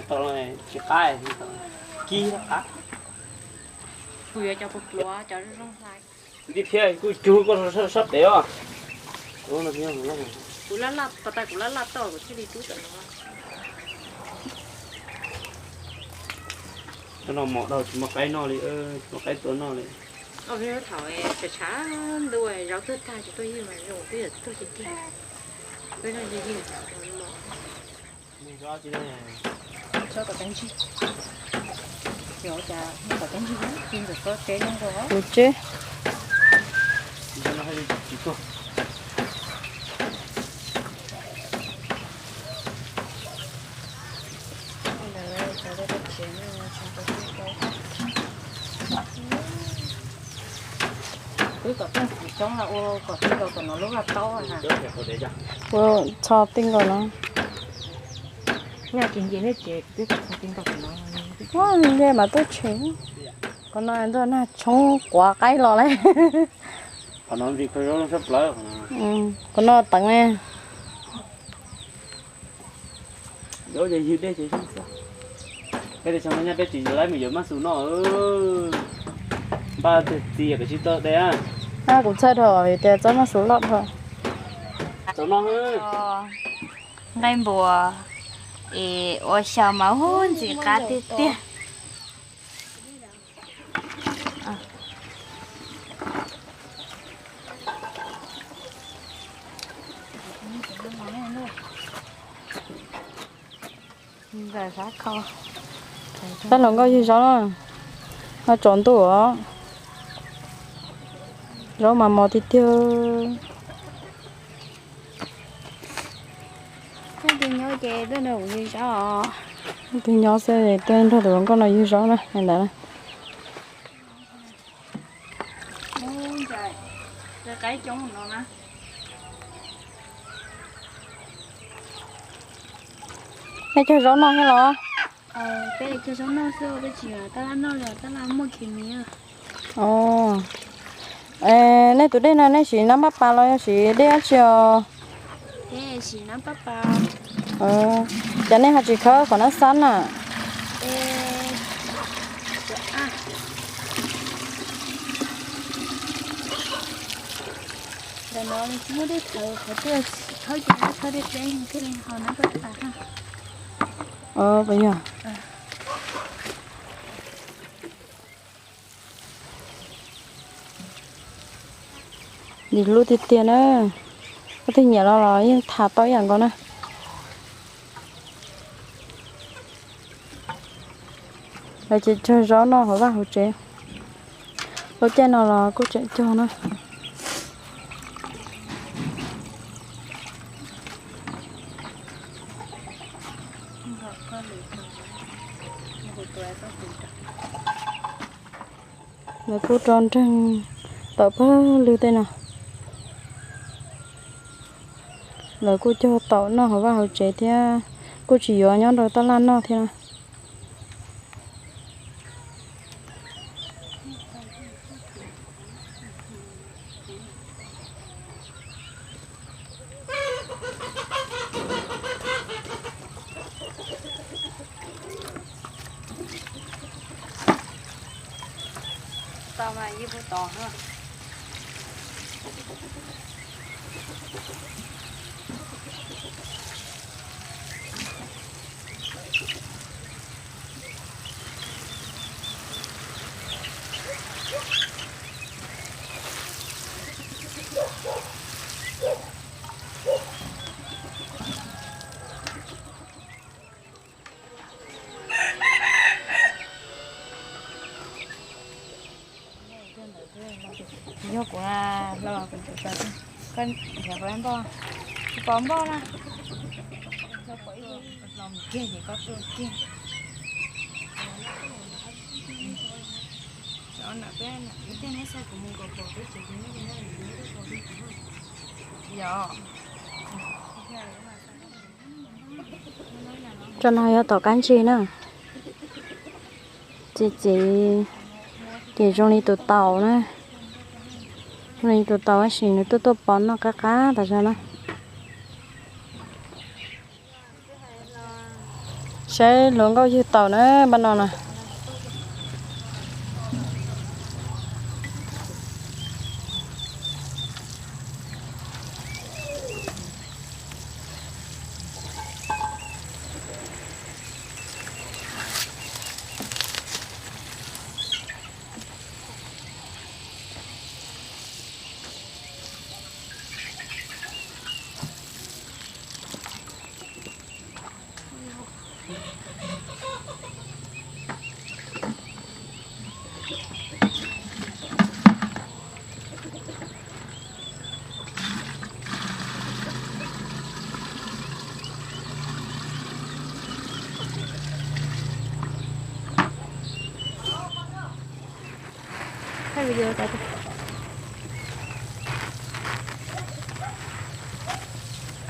Tau tsis qab, kib qab. Kuv yuav cov pluav pluav, cov zoo zoo hlais. Tib thiab kuj cug koj sab pem os. Kuv laj laj, pas tas kuv laj laj toj kuv thiaj li tub tom no. Cov no mos dhau tsis muaj qaib noj li, tsis muaj qaib tua noj li. Thaum tshav tshav ntuj zaub tuag tag tsis tuaj ywg mas zoo, twb yog tuag tiag tiag. Peb noj ywg ywg mos. Tso tom teb ntsig. Yog cas noj tom teb ntsig, ci ntxawm tso tsev no nkaus. Kuv tseb. Wb kom tij xwm coob los ua kom tij nkaus tom no lub vaj taub. Ua txho tij nkaus no. Nce mas tuaj tshem. Qhov no ntuj nag tshoob quav qaib los lawm. Qhov no teev. Peb tsis laib mus yuav maj xus noj. Npaj txog txiv kom tsis tau de. Kuv txhawj dhau tias txob maj xus loj dhau. Nqaij npua es ua xyaw mas ntxim qab tiag tiag. Peb hluas nkauj ywg zaub na, no tsaus ntuj os. Zaub mas mos tiag tiag. Leej twg nyob ces tuaj nrog kuv ywg zaub. Leej twg nyob xwb tuaj nrog tus hluas nkauj no ywg zaub na, li ntawd na. Nej cog zaub noj thiab los? Peb cog zaub noj xwb, peb tsis tab laj noj li, tab laj muaj kis mis. Nej tus dej no nej siv nab npab pas los yog siv dej dab tsi os? Ces nej ho tsis khawb qhov nab xab na? Dim lub tiag tiag na. Koj twg nyiam los los yeej tham tau ib yam nkaus na. Lawv ces cog zaub noj hauv vaj hauv tsev. Lub caij no los kuj tseem cog na. Lawv kuj rau nreeg taum pawg lwg tej no. Lawv kuj cog taum noj hauv vaj hauv tsev thiab, kuj tsis yuav nyob rau taj laj noj thiab na. Yog kuv los kuv tus tau, koj nrhiav kuv lab npoj, tsis pom npoj na. Los mus kiag ces koj tuaj kiag. Xyov nam peb nam ib teg neb xa kuv mus kom pom peb tsev ces neb nyob nyob neb tuaj pom peb kuv. Yog. Tso no yog tom kab ntsig na. Txiv txiv ces zoo li tus taus na. Zoo li tus taus tab sis nws tuaj tuaj pov noj qab qab tas zog na. Saib hluas nkauj ywg taum na, npaj no na.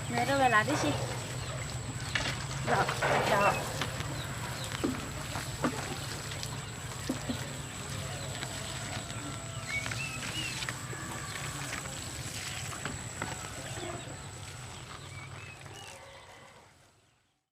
Nyob rau ve lav tib si. Los, los.